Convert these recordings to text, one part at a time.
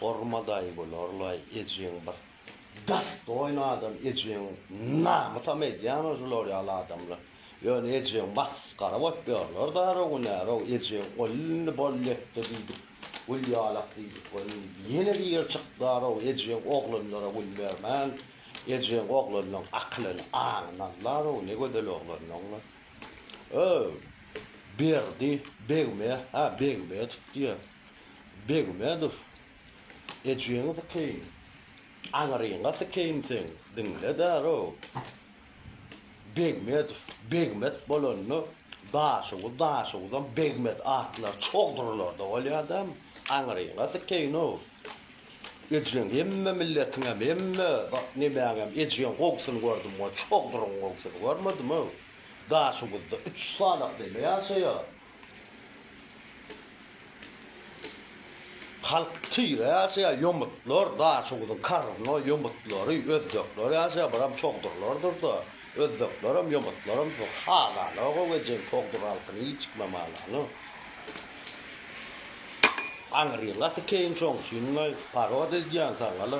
Oturmadaý bularlaý ejeň bir dastoýny adam ejeň namysam edýänok şular ýaly adamlar. Ýöne ejeň masgara bolup ýörler darow närow ejeň ol indi boldy etdi diýdik gül ýalak diýdik ol indi ýene biri çykdarow ejeň oglanlara gül bermän ejeň oglanlaň akylyny aňyny aldarow ne gözel oglanlaňlar. Öw Berdi Begme ha Begmedow diýýär. Begmedow ejeňi sykeýin aňryňa sykeýin seň diňle darow. Begmedow, Begmet bolanda Daşoguz, Daşoguzam Begmet atlary çogdurlarda bolýadam, aňryňa sykeýin-ow. Ejeň hemme milletiňem, hemme nemäňem ejeň gowusyny gördüm we çogduryň gowusyny görmedim-ow. Daşoguzda üç sanak neme ýaşaýar. Halk tire ýaşaýar, ýomutlar, Daşoguzyň karno ýomutlary, özbekler ýaşaýar, buram çogdurlardyr-da. Özbeklerem, ýomutlaram şu halanok-ow ejeň çogdur halkyny hiç kimem halanok. Aňryňa sikeýin şoň üçin-le parod edýän saňa-la.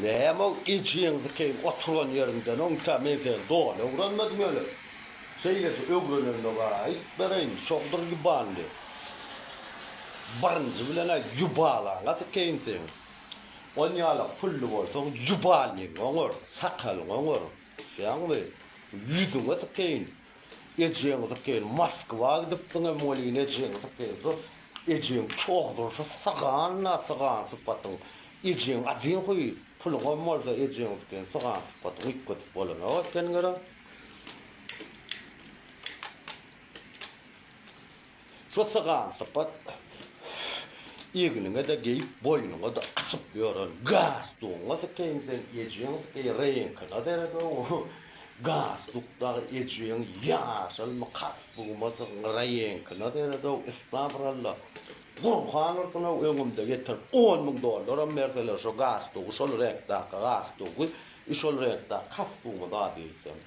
Näme-ow ejeň sikeýin oturan ýeriňden oňta men seni doly öwrenmedim ýöne. Şeýleje öwrenende bar aýdyp bereýin, şogdur ýubanly. Birinji bilen-ä ýubalaňa sikeýin seň. Onýalak pully bolsaň ýubalnyňy oňar, sakalyňy oňar. Düşýäňmi? Ýüzüňe sikeýin. Ejeňi sikeýin. Moskwa gidipsiňem welin ejeňi sikeýin. Şo ejeň çogdurşy sygan-da sygan sypatyň. Ejeň ajyn huý, puluňam bolsa ejeňi sikeýin, sygan sypatyňy üýtgedip bolanok eken gerek. Şu sygan sypat egniňe-de geýip, boýnuňa-da asyp ýören galstugyňa sykeýin sen, ejeň sykeý, reňkine sered-ow. Galstuk dagy ejeň ýaşylmy, kasbugmasyň, reňkine sered-ow, estagfuralla. Gurhan ursun-ow, öňümde getirip 10 000 dollaram berseler şo galstugy, şol reňkdäki galstugy, şol reňkdäki kasbugymy zat eýsem.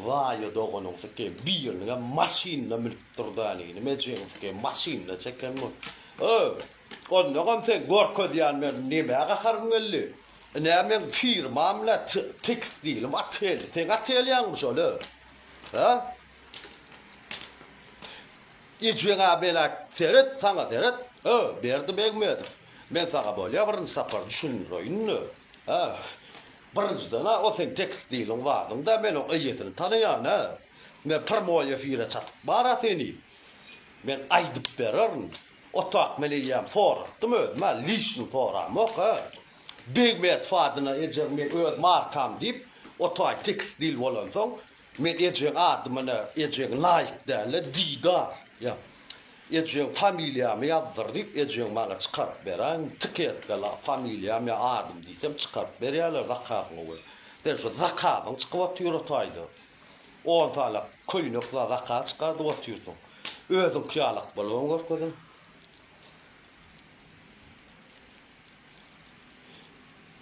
Zaýa doganyň sykeýin biriniňem maşynyna münüp durdanyny mejeň sykeýin maşynyna çeken bol. Öý, onnoňam sen görkezýän men nämä gaharym geldi. Ine meň firmam la tekstilim otel. Seň otelýaňmy şol ö? Hä? Ejeňä bela seret, saňa seret. Ö, Berdi Begmedow. Men saňa bolýa birinji sapar düşündireýin-de. Hä? Birinjiden-ä o seň tekstiliň zadyň-da, men oň eýesini tanaýan-a. Men prmoý efire çatyp bar-a seni. Men aýdyp bererin. O tak men eýýäm soratdym özüm-ä, liçny soramok-a. Begmedow adyna ejeň meň öz markam diýip, o taý tekstil bolansoň, Men ejeň adymyna ejeň laýyk dälde Didar ýa ejeň familiýamy ýazdyr diýip ejeň maňa çykaryp beräýiň tiketka la familiýam ýa adym diýsem çykaryp berýäler zakazyňa görä sen şu zakazyň çykyp otyr o taýda on sany köýnek za zakaz çykardyp otyrsyň özüňki ýalak bolubam görkeziň.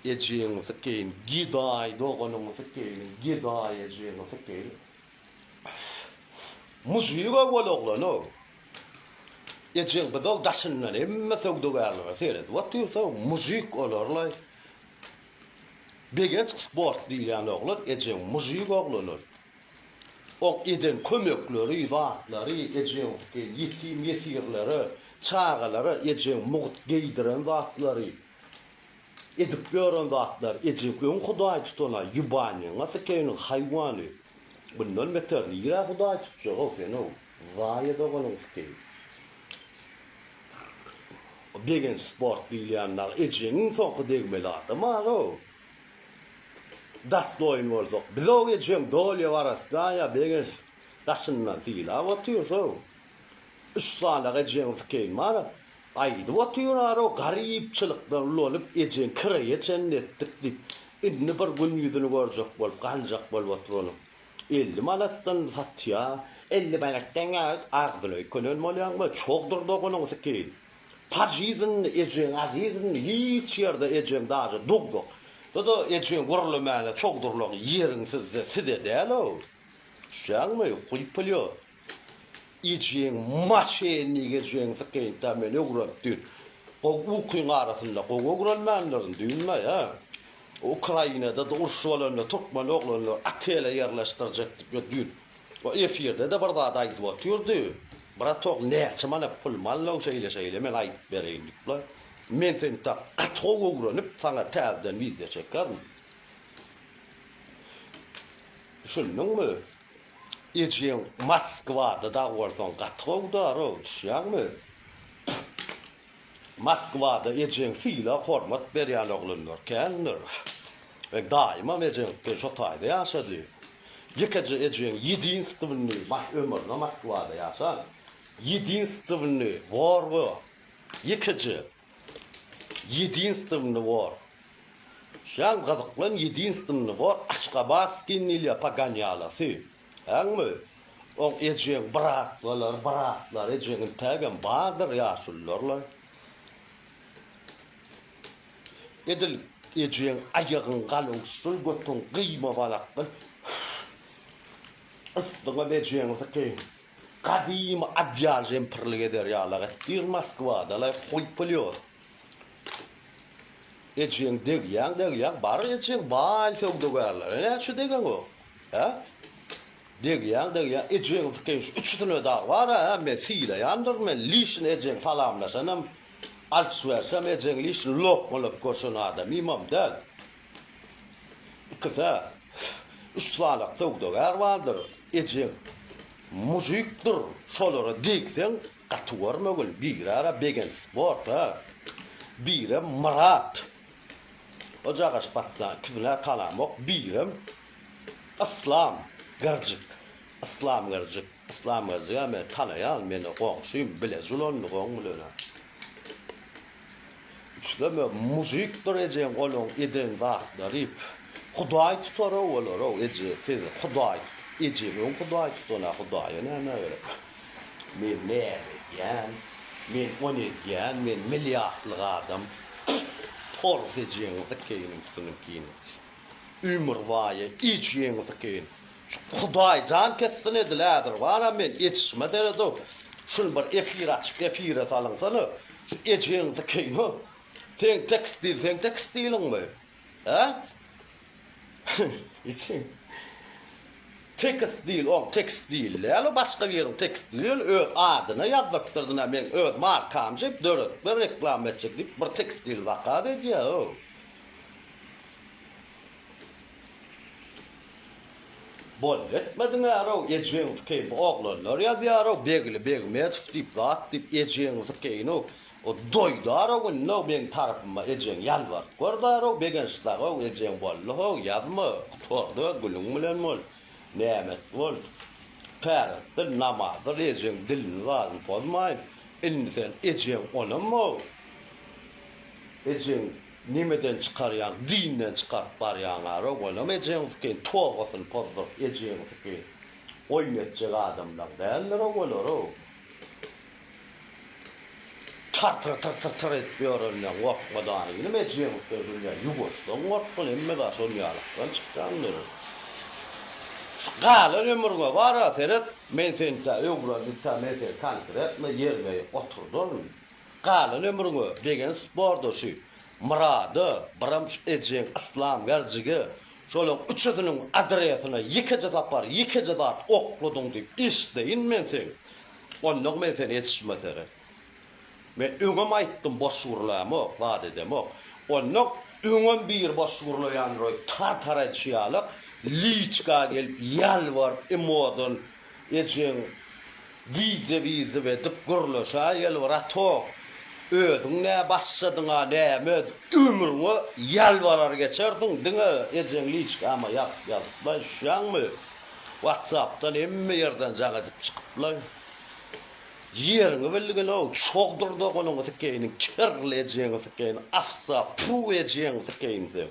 Ejeňi sykeýin gedaý doganyňy sykeýin gedaý ejeňi sykeýin Mujyga bol oglanow Ejeň gyzow daşyndan hemme söwdagärlere seredip otyrsa mujyk olarlaý Begenç sport diýilýän oglan ejeň mujyk oglan ol Oň eden kömekleri zatlary ejeň sykeýin ýetim ýesirlere çagalara ejeň mugt geýdiren zatlary Edip ýören zatlar ejeň öň hudaý tutana ýubanyňa sykeýiniň haýwany bundan beter nirä hudaý tutjagow senow zaýa doganyň sykeýin o begenç sport diýilýän dagy ejeň iň soňky degmeli adam arow dastoýyn bolsak bizow ejeň dolýa warasnaýa begenç daşyndan sylap otyrsow üç sany ejeň sykeýin bar Aýdyp otyr-arow, garypçylykdan ulanyp ejeň kireýe çenli etdik diýip. Indi bir gün ýüzüni görjek bolup, galjak bolup oturanyň. 50 manatdan satýa. 50 manatdan ýa agzyna öýkenen bolýaňmy? Çogdur doganyň sikeýin. Pažizn ejeň azizn hiç ýerde ejeň daže dogduk. Da-da ejeň gürlemäne çogdurlaň ýeriň sizde size däl-ow. Düşýäňmi? Huý plýot. Ejeň maşennik ejeň sykeýin ta men öwrenip dur. Gowy ukyň arasynda gowy öwrenmändirin düýn-le, hä? Ukrainada-da uruş bolanda türkmen oglanlary otele ýerleşdirjek diýip ýör düýn. O efirde-de bir zat aýdyp otyrdy. Bratok näçe manat pulum aldyň şeýle-şeýle men aýdyp bereýin diýip-le. Men seni tak gaty gowy öwrenip saňa täzeden wideo çekerin. Düşündiňmi? Ejeň Moskwada dag bolsaň gaty gowy darow düşýäňmi? Moskwada ejeň sylag hormat berýän oglanlar kändir. Meň daýymam ejeňki şo taýda ýaşady. Ýekeje ejeň ýedinstwnyý mas ömrüne Moskwada ýaşan. Ýedinstwnyý wor bu. Ýekeje. Ýedinstwnyý wor. Şaň gyzyklan ýedinstwnyý wor Aşgabatskiý nilýa pogonýalasy. Äňmi? Oň ejeň bratlalary, bratlary ejeň intägem bardyr ýaşulularla. Edil ejeň aýagyň galowşul götüň gyýma balakly yssyňam ejeňiziki gadymy adýal jempirlik eder ýalak etdir Moskwada-laý huý plýot. Ejeň degýäň degýäň bar ejeň baý söwdagärlere näçe degeňok hä degýäň degýäň ejeň sykyň şu üçüsine dagy bar hä men sylaýandyryn men lişni ejeň salamlaşanam alyş berşem ejeň lişni lokmalap görşen adamymam däl ikisä üç sanak söwdagär bardyr ejeň mujikdir şolara degseň Gaty görmegin, biri-ara Begenç sport a, birem Myrat. O jagaş patsa ikisine tanamok, birem Yslam gyrjyk. Yslam gyrjyk, Yslam gyrjyg-a men tanaýan, meni goňşym, bile julandyk oň bilen-ä. Üçüsem mujikdir ejeň olaň eden zatlary Hudaý tutarow olarow eje sizi Hudaý ejeň öň Hudaý tutana Hudaýa näme gerek men näme edýän men ony edýän men milliardlyk adam tors ejeňi sykeýin üstüniňkini ömürbaýy ejeňi sykeýin Şu Hudaý jan kessin edil häzir bara men etişime seredow şuny bir efir açyp efire salyňsana şu ejeňi sykeýin seň tekstil seň tekstiliňmi hä içiň tekstil oň tekstil däl o başga biriň tekstili ýöne öz adyna ýazdyrypdyr meň öz markam diýip döredip bir reklama etjek diýip bir tekstil zakaz edýär ow. Boldy etmediňärow ejeň sykeýin bu oglanlar ýazýarow Begli Begmedow diýip zat diýip ejeň sykeýinow o doýdarow indi meň tarapyma ejeň ýalbaryp gördarow Begenç dagow ejeň boldy how ýazma gutardy öz gülüň bilen bol nämet bol täretdir namazdyr ejeň dilini zadyny pozmaýyn indi sen ejeň onam how ejeň Nemeden çykarýaň dinden çykaryp barýaňarow onam ejeň sykeýin tobasyny pozduryp ejeň sykeýin oýun etjek adamlaň däldirow olarow tar tyr tyr tyr tyr edip ýörenleň gorkmadany inim ejeň sykeýin şul ýa ýuwaşdan gorkgyn hemme zat şol ýalykdan çykýandyr şu galan ömrüňe bara seret men seni tä öwrendim tä men seni konkretno ýerine oturdaryn. Galan ömrüňe degen sporda şu Myrada, biram şu ejeň Yslam Gerjige şolaň üçüsiniň adresine ýekeje sapar ýekeje zat okladyň diýip eşdeýin men seň. Onnoň men seni etişime seret. Men öňem aýtdym boş gürlämok, zat edemok. Onnoň öňem biri boş gürleýändir oý tar-tar edişi ýalak liçka gelip ýalbaryp imodan ejeň Wize-wize edip gürleşäýeli bratok. Özüň nä başladyňa näme edip ömrüňe ýalbarar geçersiň diňe ejeň liçkama ýazyp ýazyplaý düşýäňmi watsapdan hemme ýerden jaň edip çykyplaý ýeriňi bilginow çogdur doganyňy sikeýiniň kirli ejeňi sikeýin afsa pu ejeňi sikeýin seň.